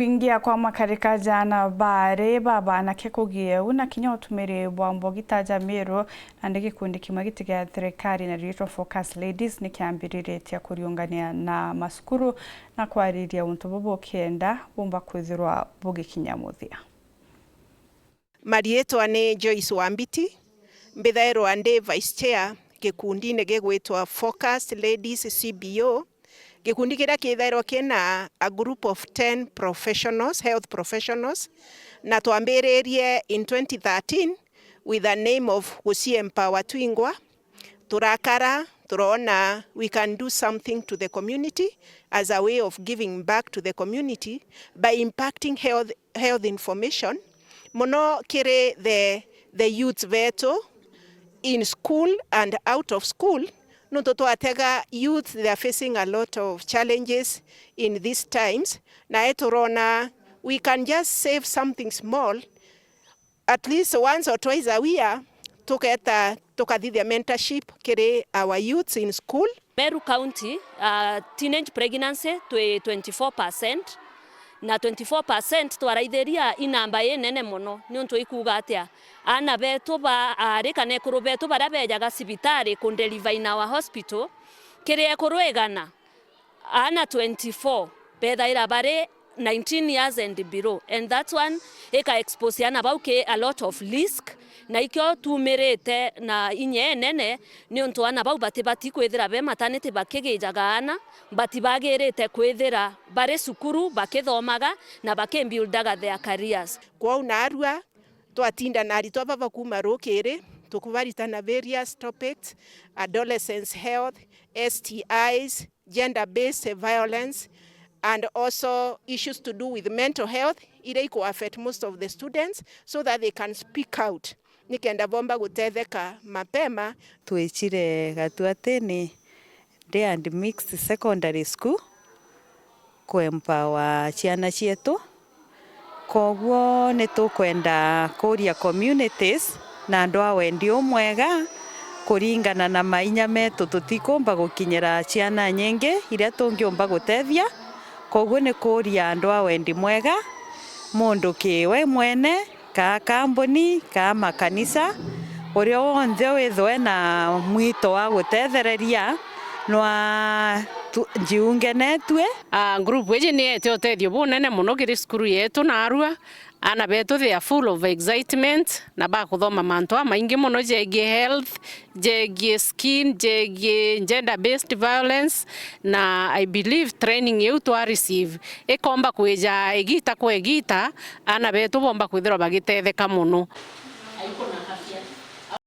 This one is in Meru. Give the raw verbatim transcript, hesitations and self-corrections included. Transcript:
Kwingia kwa makarika ja ana baari ba baanake kugieu na kinya utumiri bwa mbogi ta ja Miru, nandi gikundi kimwe giti gia thirikari na giritwa Focus Ladies ni kiambiriritie kuriungania na masukuru na kwariria untu bubu bukienda bumba kwithirwa bugikinya muthia. Mariitwa ni Joyce Wambiti, mbithairwa ndi Vice Chair gikundine gigwitwa Focus Ladies C B O, gikundi kiria kithairwa kina a group of ten professionals, health professionals, na twambiririe in twenty thirteen with the name of Gucie Empower Twingwa. Turakara, turoona we can do something to the community as a way of giving back to the community by impacting health, health information, mono kiri the, the youth betu in school and out of school, nontu twatega youth, they are facing a lot of challenges in these times, na eturona we can just save something small, at least once or twice a year, tuketa tukathithia mentorship kiri our youths in school. Meru County, uh, teenage pregnancy twi twenty-four percent, na twenty-four percent twaraithiria i namba inene mono. Niuntu ikuuga atia? Aana betu ba aari kana ekuru betu baria bejaga cibitari ku deliver in our hospital, kiri ekuru igana, aana twenty-four bethaira bari nineteen years and below, and that one ika expose aana bau ki a lot of risk, na ikio tumirite na inya inene, niuntu aana bau batibati kwithira be maternity bakigijaga aana, but bagirite kwithira bari cukuru bakithomaga na bakibuildaga their careers. Kwou narua twatinda na aritwa baba kuuma rukiri, tukubaritana various topics, adolescents health, S T Is, gender based violence, and also issues to do with mental health, iria iku affect most of the students, so that they can speak out nikenda bomba gutetheka mapema. Twicire Gatuatini Day and Mixed Secondary School ku empower ciana cietu. Koguo ni tukwenda kuria communities na andu a wendi umwega kuringana na mainya metu, tutikumba gukinyira ciana nyingi iria tungiumba gutethia. Koguo ni kuria andu a wendi mwega, mundu ki we mwene, kaa kambuni, kaa makanisa, uria wonthe withwe na mwito wa gutethereria, nwa tu-, njiunge netue. Ah, group iji ni ete utethio bunene mono kiri cukuru yetu narua. Aana betu they are full of excitement na bakuthoma mantu amaingi mono jegie health, jegie skin, jegie gender based violence, na I believe training iu twa receive ikomba kwija igita kwa igita, aana betu bomba kwithirwa bagitetheka mono.